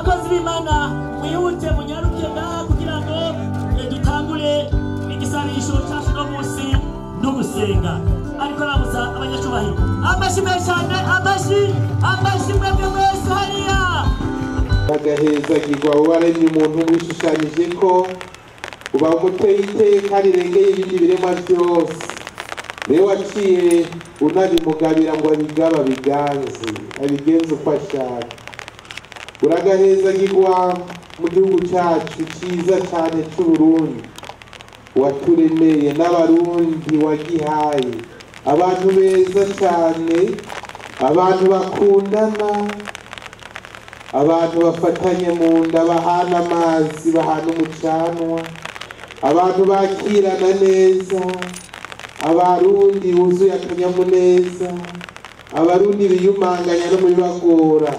Abakozi b'Imana mwihute munyaruke ngaha kugira ngo dutangure igisabisho cyacu no munsi no gusenga. Ariko ramutsa abanyacubahiro. Amashi menshi cyane, amashi, amashi mwebwe mwese hariya. Agahezagirwa waremye umuntu wishushanyije ko uba umuteye iteka rirengeye ibindi biremwa byose. Rero waciye unabimugabira ngo abigaba abiganze, abigenze uko ashaka. Uragahezagirwa mu gihugu cyacu cyiza cyane cy'Uburundi, waturemeye n'Abarundi wagihaye, abantu beza cyane, abantu bakundana, abantu bafatanye mu nda, bahana amazi, bahana umucanwa, abantu bakirana neza, Abarundi buzuye akanyamuneza, Abarundi biyumanganya no mu bibagora,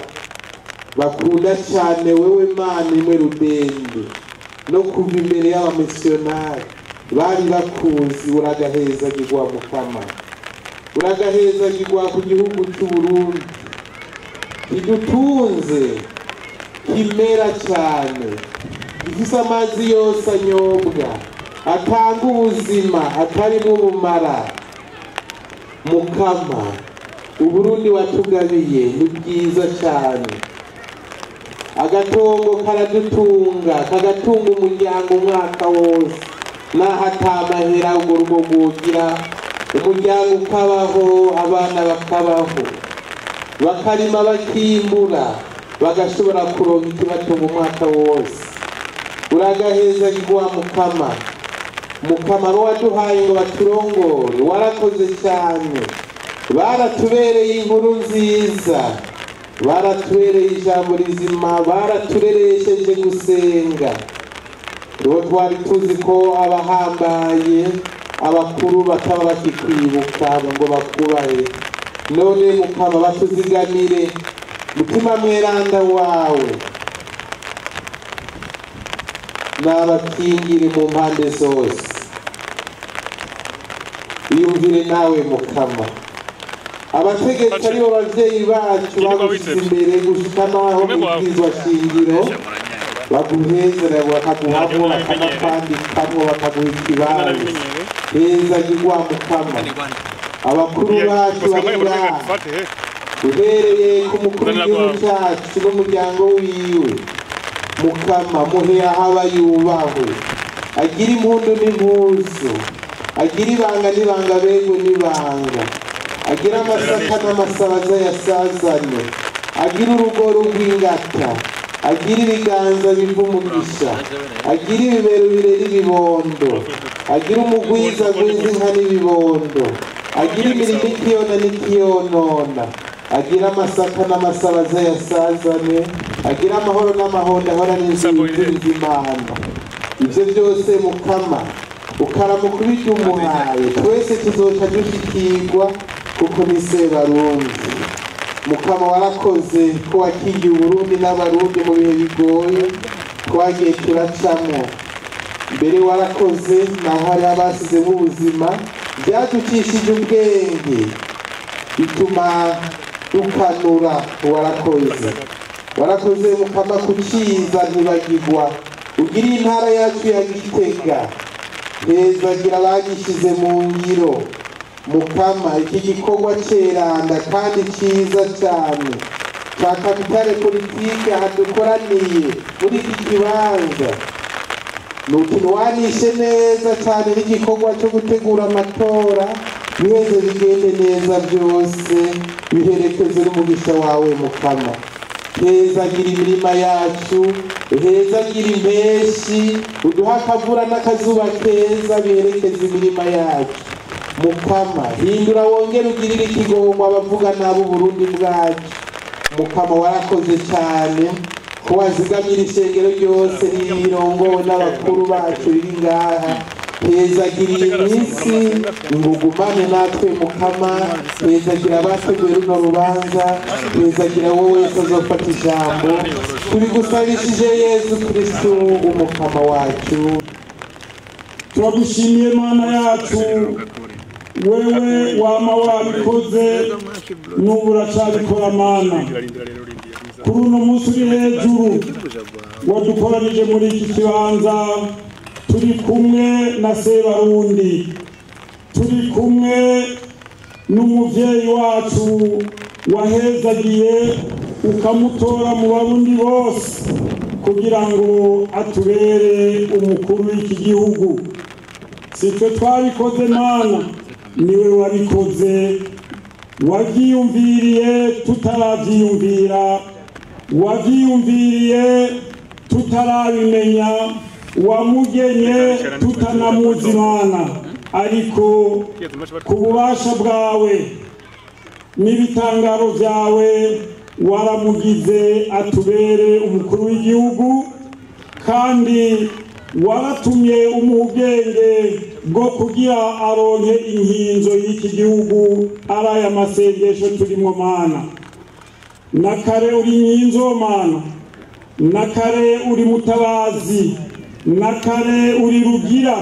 bakunda cyane wewe Mana imwe rudende. No kuva imbere y'abamisiyonari bari bakuzi. Uragahezagirwa Mukama, uragahezagirwa ku gihugu cy'Uburundi kidutunze, kimera cyane, gifise amazi yose anyobwa, atanga ubuzima atarimo ubumara. Mukama, Uburundi watugabiye ni bwiza cyane. Agatongo karadutunga, kagatunga umuryango umwaka wose, naho atamahera urwo rugo rwogira, umuryango ukabaho, abana bakabaho, bakarima bakimbura, bagashobora kuronka ikibatunga umwaka wose. Uragahezagirwa Mukama. Mukama abo waduhaye ngo baturongore, warakoze cyane, baratubereye inkuru nziza, baratubereye ijambo rizima, baratureresheje gusenga. Uwo twari tuzi ko abahambaye abakuru bataba bakikwibuka ngo bakubahe, none Mukama batuzigamire. Mutima mweranda wawe n'abakingire mu mpande zose. Iyumvire nawe Mukama, abategetsi aribo bavyeyi bacu bagushyize imbere gushika n'aho ibwirizwa shingiro baguhezera, bakaguhamwo, bakanakwandikamwo, bakaguha ikibanza. Hezagirwa Mukama, abakuru bacu bari ngaha, uhereye ku mukuru w'igihugu cyacu n'umuryango wiwe. Mukama muhe aho aba yubahwe, agire impundu n'impuzu, agire ibanga n'ibanga, begwe n'ibanga, agire amasaka n'amasabaza yasazanye, agire urugo rw'ingata, agire ibiganza biva umugisha, agire ibibero birera ibibondo, agire umugwiza agwiza inka n'ibibondo, agire imirimo ikiyona n'ikiyonona, agire amasaka n'amasabaza yasazanye, agire amahoro n'amahondo ahorana inzu y'Imana. Ibyo byose Mukama ukaramuka ubijya umuhaye, twese tuzoca dushikirwa kuko ni Sebarundi. Mukama warakoze ko wakingiye Uburundi n'Abarundi mu bihe bigoye twagiye turacamo. Mbere warakoze naho hari abasizemo ubuzima, byaducishije ubwenge bituma dukanura. Warakoze, warakoze Mukama kuciza ntibagirwa ugira intara yacu ya Gitega. Hezagira abagishize mu ngiro. Mukama, iki gikorwa ceranda kandi ciza cyane ca capitale politique hadukoraniye muri iki kibanza, nukinwanishe neza cyane n'igikorwa cyo gutegura amatora, biheze bigende neza byose, biherekeze n'umugisha wawe. Mukama, hezagira imirima yacu, hezagira impeshi, uduha akavura n'akazuba keza biherekeza imirima yacu. Mukama, hindura wongere ugirire ikigongo abavuga nabi Uburundi bwacu. Mukama, warakoze cyane ko wazigamira ishengero ryose rirongowe n'abakuru bacu riri ngaha. Hezagira iyi minsi ngugumane natwe. Mukama, hezagira abateguye runo rubanza, hezagira wowe wese azofata ijambo. Tubigusabishije Yezu Kristu umukama wacu. Turagushimiye Mana yacu, wewe wama wabikoze, n'ubu uracabikora Mana. Kuri uno munsi uri hejuru wadukoranije muri iki kibanza, turi kumwe na Sebarundi, turi kumwe n'umuvyeyi wacu wahezagiye ukamutora mu Barundi bose kugira ngo atubere umukuru w'iki gihugu. Sitwe twabikoze Mana, niwe wabikoze, wavyiyumviriye tutaravyiyumvira, wavyiyumviriye tutarabimenya, wamugenye tutanamuzi Mana, ariko ku bubasha bwawe n'ibitangaro vyawe waramugize atubere umukuru w'igihugu, kandi waratumye umuha ubwenge bwo kugira aronke inkinzo y'iki gihugu. Ari aya masengesho turimwo Mana, na kare uri nkinzo Mana, na kare uri mutabazi, na kare uri rugira,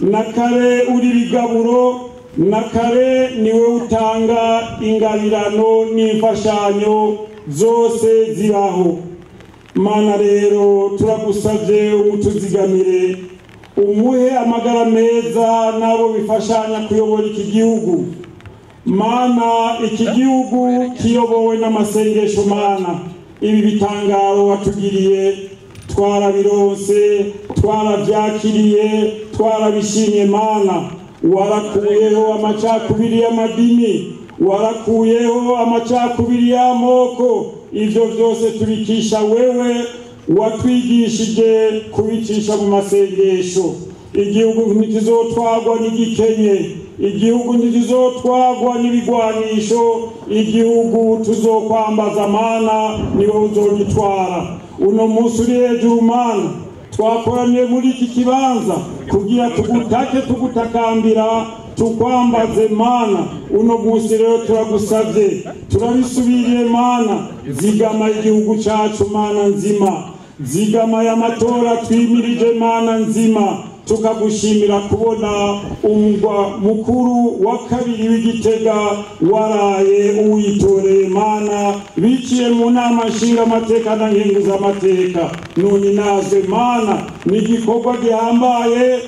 na kare uri bigaburo, na kare niwe utanga ingabirano n'imfashanyo zose zibaho. Mana rero turagusavye umutuzigamire, umuhe amagara meza n'abo bifashanya kuyobora iki gihugu. Mana, iki gihugu kiyobowe n'amasengesho Mana, ibi bitangaro watugiriye twarabironse, twaravyakiriye, twarabishimye Mana. Warakuyeho amacakubiri y'amadini, warakuyeho amacakubiri y'amoko, ivyo vyose tubikisha wewe watwigishije kubicisha mu masengesho. Igihugu ntikizotwagwa n'igikenye, igihugu ntikizotwagwa n'ibigwanisho, igihugu tuzokwambaza Mana, niwe uzogitwara. Uno munsi uri hejuru Mana, twakoraniye muri iki kibanza kugira tugutake, tugutakambira, tukwambaze Mana. Uno munsi rero turagusavye, turabisubiriye Mana, zigama igihugu cacu Mana nzima, zigama y'amatora twimirije Mana nzima. Tukagushimira kubona umugwa mukuru wa kabiri w'Igitega waraye uwitoreye Mana, biciye mu nama nshingamateka na nkenguzamateka. None nazwe Mana, ni igikorwa gihambaye,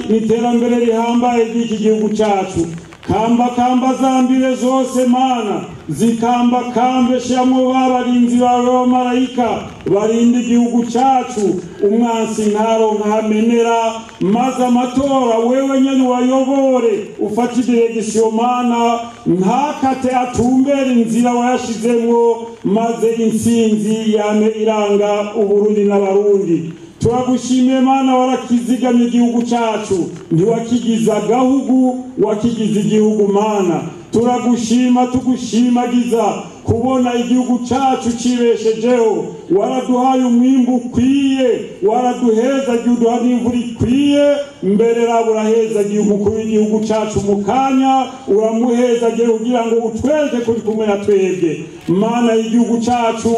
n'iterambere rihambaye ry'iki gihugu cacu. Kamba kamba zambire zose Mana, zikamba kambe, shiramwo babarinzi bawe b'abamarayika barinda igihugu cacu, umwansi ntaronka hamenera, maze amatora wewe nyene wayobore, ufate idiregisiyo Mana, ntakate atumbere inzira wayashizemwo, maze intsinzi yame iranga Uburundi n'Abarundi. Turagushimiye Mana, warakizigamye igihugu cacu, ntiwakigize agahugu, wakigize igihugu Mana. Turagushima, tugushimagiza kubona igihugu cacu cibeshejeho. Waraduhaye umwimbu ukwiye, waraduhezagiye uduha n'imvura ikwiye, mbere rabo urahezagiye umukuru w'igihugu cacu mu kanya, uramuhezagiye kugira ngo utwereke kuri kumwe na twebwe. Mana, y'igihugu cacu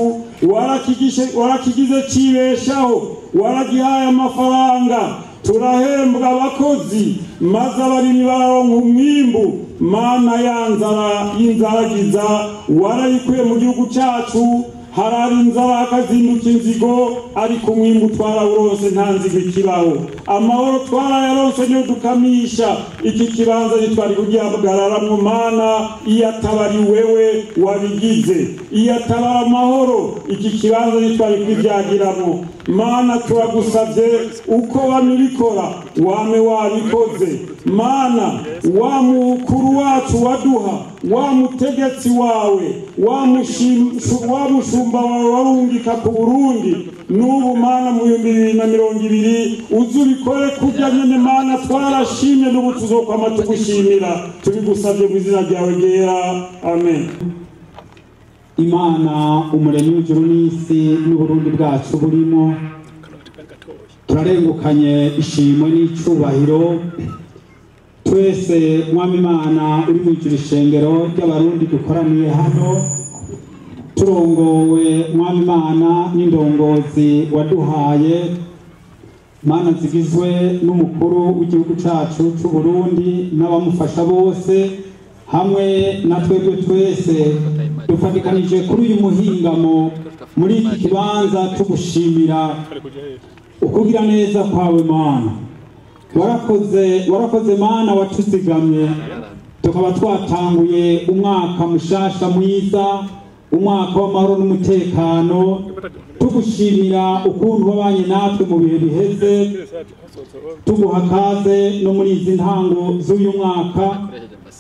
warakigize cibeshaho, waragihaye amafaranga, turahembwa abakozi, maze abarimyi bararonka umwimbu. Mana, ya nzara y'inzaragiza warayikuye mu gihugu cacu, harara inzara hakazinduka inzigo, ariko umwimbu twarawuronse, nta nzigo ikibaho. Amahoro twarayaronse, niyo dukamisha. Iki kibanza ntitwari kugihagararamwo Mana, iyo ataba ari wewe wabigize, iyo atabara amahoro, iki kibanza ntitwari kubyagiramo. Mana, turagusavye, uko wamibikora wame wabikoze Mana, wa mukuru wacu waduha, wa mutegetsi wawe, wa mushumba wawe warungika ku Burundi, n'ubu Mana mu 2020 uzubikore kurya nyene Mana. Twarashimye, n'ubu tuzokwama tugushimira. Tubigusavye mu izina ryawe ryera, amen. Imana umuremyi w'ijuru n'isi n'Uburundi bwacu burimo, turarengukanye ishimwe n'icubahiro twese. Mwami Imana uri mu ijuru, ishengero ry'Abarundi dukoraniye hano turongowe, Mwami Imana, n'indongozi waduhaye Mana, zigizwe n'umukuru w'igihugu cacu c'u Burundi n'abamufasha bose hamwe na twebwe twese. Dufatikanije kuri uyu muhingamo muri iki kibanza tugushimira ukugira neza kwawe Mana. Warakoze Mana, watuzigamye tukaba twatanguye umwaka mushasha mwiza, umwaka w'amahoro n'umutekano. Tugushimira ukuntu wabanye natwe mu bihe biheze, tuguha kaze no muri izi ntango z'uyu mwaka.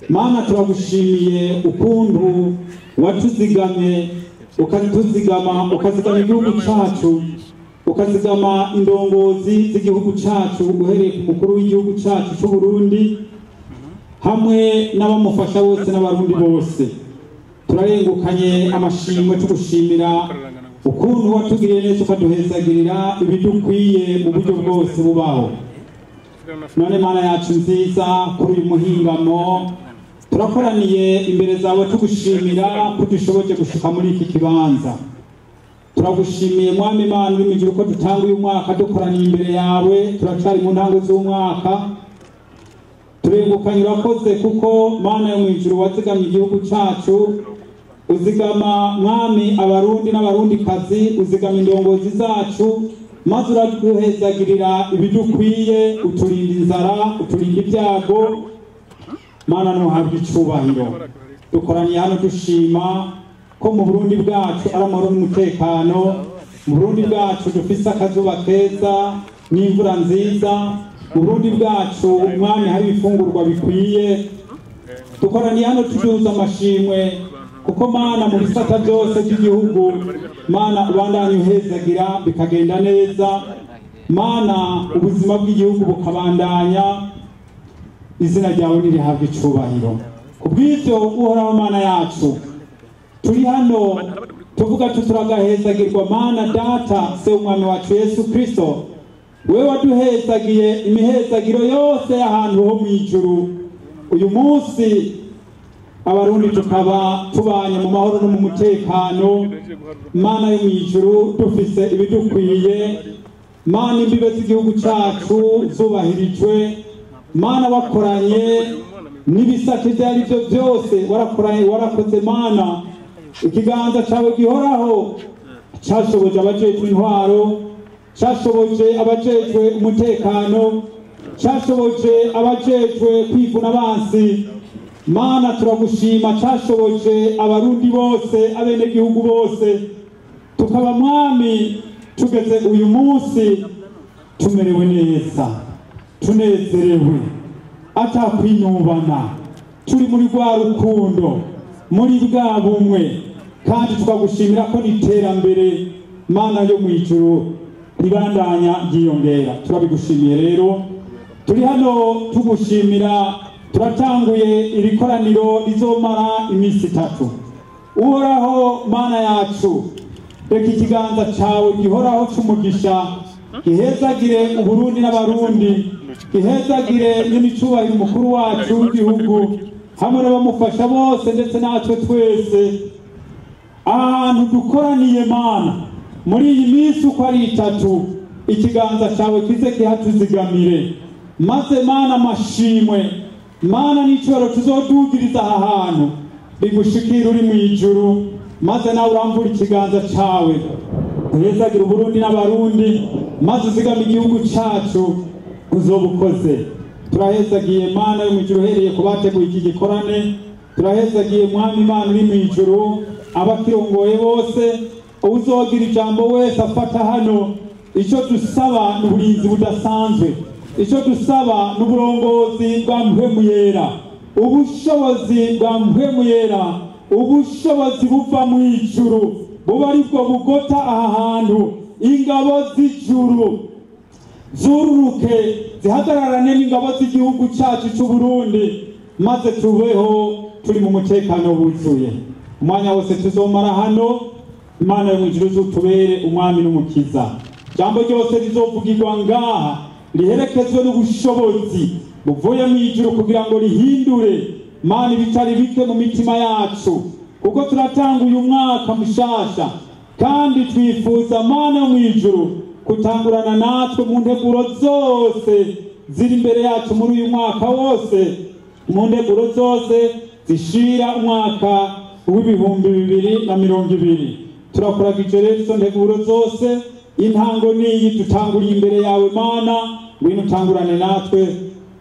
Mana, turagushimiye ukuntu watuzigamye, ukatuzigama, ukazigama igihugu cyacu, ukazigama indongozi z'igihugu cyacu, uhereye ku mukuru w'igihugu cyacu cy'u Burundi hamwe n'abamufasha bose n'abarundi bose. Turarengukanye amashimwe tugushimira ukuntu watugiriye neza, ukaduhezagirira ibidukwiye mu buryo bwose bubaho. None Mana yacu nziza, kuri uyu muhingamo turakoraniye imbere zawe tugushimira ko dushoboje gushika muri iki kibanza. Turagushimiye Mwami Imana uri mu ijuru ko dutanga uyu mwaka dukoraniye imbere yawe, turacari mu ntango z'umwaka. Turengukanye, urakoze kuko Mana yo mu ijuru wazigamye igihugu cyacu, uzigama Mwami abarundi n'abarundikazi, uzigama indongozi zacu, maze uraduhezagirira ibidukwiye, uturinda inzara, uturinda ibyago. Mana, ntuhabwe icubahiro. Dukoraniye hano dushima ko mu Burundi bwacu ari amahoro n'umutekano, mu Burundi bwacu dufise akazuba keza n'imvura nziza, mu Burundi bwacu Mwami hari ibifungurwa bikwiye. Dukoraniye hano tuduza amashimwe kuko Mana mu bisata byose by'igihugu, Mana ubandanye uhezagira bikagenda neza, Mana ubuzima bw'igihugu bukabandanya, izina ryawe nirihabwa icubahiro. Kubw'ivyo Uhoraho Mana yacu, turi hano tuvuga tuturagahezagirwa Mana Data se umwami wacu Yesu Kristo, wewe waduhezagiye imihezagiro yose y'ahantu ho mu ijuru. Uyu munsi abarundi tukaba tubanye mu mahoro no mu mutekano, Mana yo mu ijuru dufise ibidukwiye, Mana imbibe z'igihugu cyacu zubahirijwe, Mana wakoranye n'ibisate ibyo ari byo byose, warakoranye, warakoze Mana. Ikiganza cyawe gihoraho cyashoboje abajejwe intwaro, cyashoboje abajejwe umutekano, cyashoboje abajejwe kwivuna abansi. Mana turagushima, cyashoboje abarundi bose, abenegihugu bose, tukaba Mwami tugeze uyu munsi tumerewe neza, tunezerewe, atakwinubana, turi muri rwa rukundo, muri bwa bumwe, kandi tukagushimira ko n'iterambere Mana yo mu ijuru ribandanya ryiyongera. Turabigushimiye rero, turi hano tugushimira. Turatanguye iri koraniro rizomara iminsi itatu. Uhoraho Mana yacu, reka ikiganza cyawe gihoraho c'umugisha gihezagire Uburundi n'abarundi, gihezagire nyir'icubahiro umukuru wacu w'igihugu hamwe n'abamufasha bose, ndetse natwe twese ahantu dukoraniye. Mana, muri iyi minsi uko ari itatu, ikiganza cyawe kize kihatuzigamire, maze Mana amashimwe, Mana n'icubahiro tuzodugiriza aha hantu bigushikira uri mu ijuru, maze nawe urambura ikiganza cyawe uhezagire Uburundi n'abarundi, maze uzigame igihugu cyacu uzobukoze. Turahezagiye Mana yo mu ijuru uhereye ku bateguye iki gikorane, turahezagiye Mwami Imana uri mu ijuru abakirongoye bose, uzogira ijambo wese afata hano. Icyo dusaba ni uburinzi budasanzwe, icyo dusaba ni uburongozi bwa Mpwemu Yera, ubushobozi bwa Mpwemu Yera, ubushobozi buva mu ijuru buba aribwo bugota aha hantu. Ingabo z'ijuru zururuke zihagararane n'ingabo z'igihugu cyacu cy'u Burundi, maze tubeho turi mu mutekano wuzuye. Umwanya wose tuzomara hano, Imana yo mu ijuru izutubere umwami n'umukiza. Jambo ryose rizovugirwa ngaha riherekezwe n'ubushobozi buvuye mu ijuru kugira ngo rihindure Mana ibitari bike mu mitima yacu, kuko turatanga uyu mwaka mushasha kandi twifuza Mana yo mu ijuru kutangurana natwe mu nteguro zose ziri imbere yacu muri uyu mwaka wose, mu nteguro zose zishira umwaka w'2020. Turakuragije rero izo nteguro zose. Intango niyi dutanguriye imbere yawe Mana, ngwino utangurane natwe,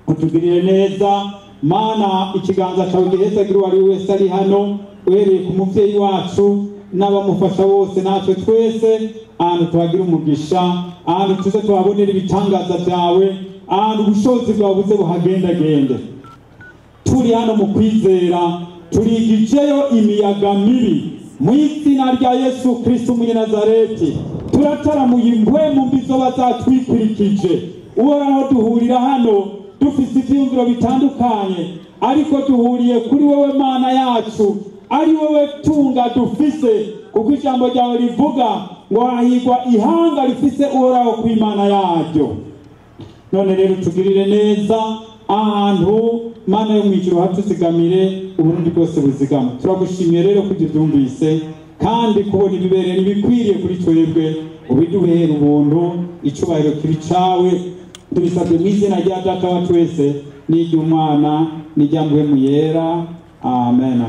utugirire neza Mana. Ikiganza cyawe gihezagire uwo ari we wese ari hano, uhereye ku muvyeyi wacu n'abamufasha bose, natwe twese. Ahantu tuhagira umugisha, ahantu tuze tuhabonera ibitangaza byawe, ahantu ubushobozi bwawe buze buhagendagende. Turi hano mu kwizera, turigijeyo imiyaga mibi mu izina rya Yesu Kristo umunyanazareti. Turataramuye impwemu mbi zoba zatwikurikije. Uhoraho, duhurira hano dufise ivyiyumviro bitandukanye, ariko duhuriye kuri wowe Mana yacu, ari wowe tunga dufise, kuko ijambo ryawe rivuga ngo hahigwa ihanga rifise Uhoraho ku Imana yaryo. None rero tugirire neza ahantu, Mana yo mw'ijuru, hatuzigamire, Uburundi bwose buzigama. Turagushimiye rero ko ibyo byumvise kandi kubona ibibereye ibikwiriye kuri twebwe, ubiduhera ubuntu. Icubahiro kibi cawe. Tubisabye mu izina rya Data wa twese, n'iry'Umwana, n'irya Mpwemu Yera. Amen.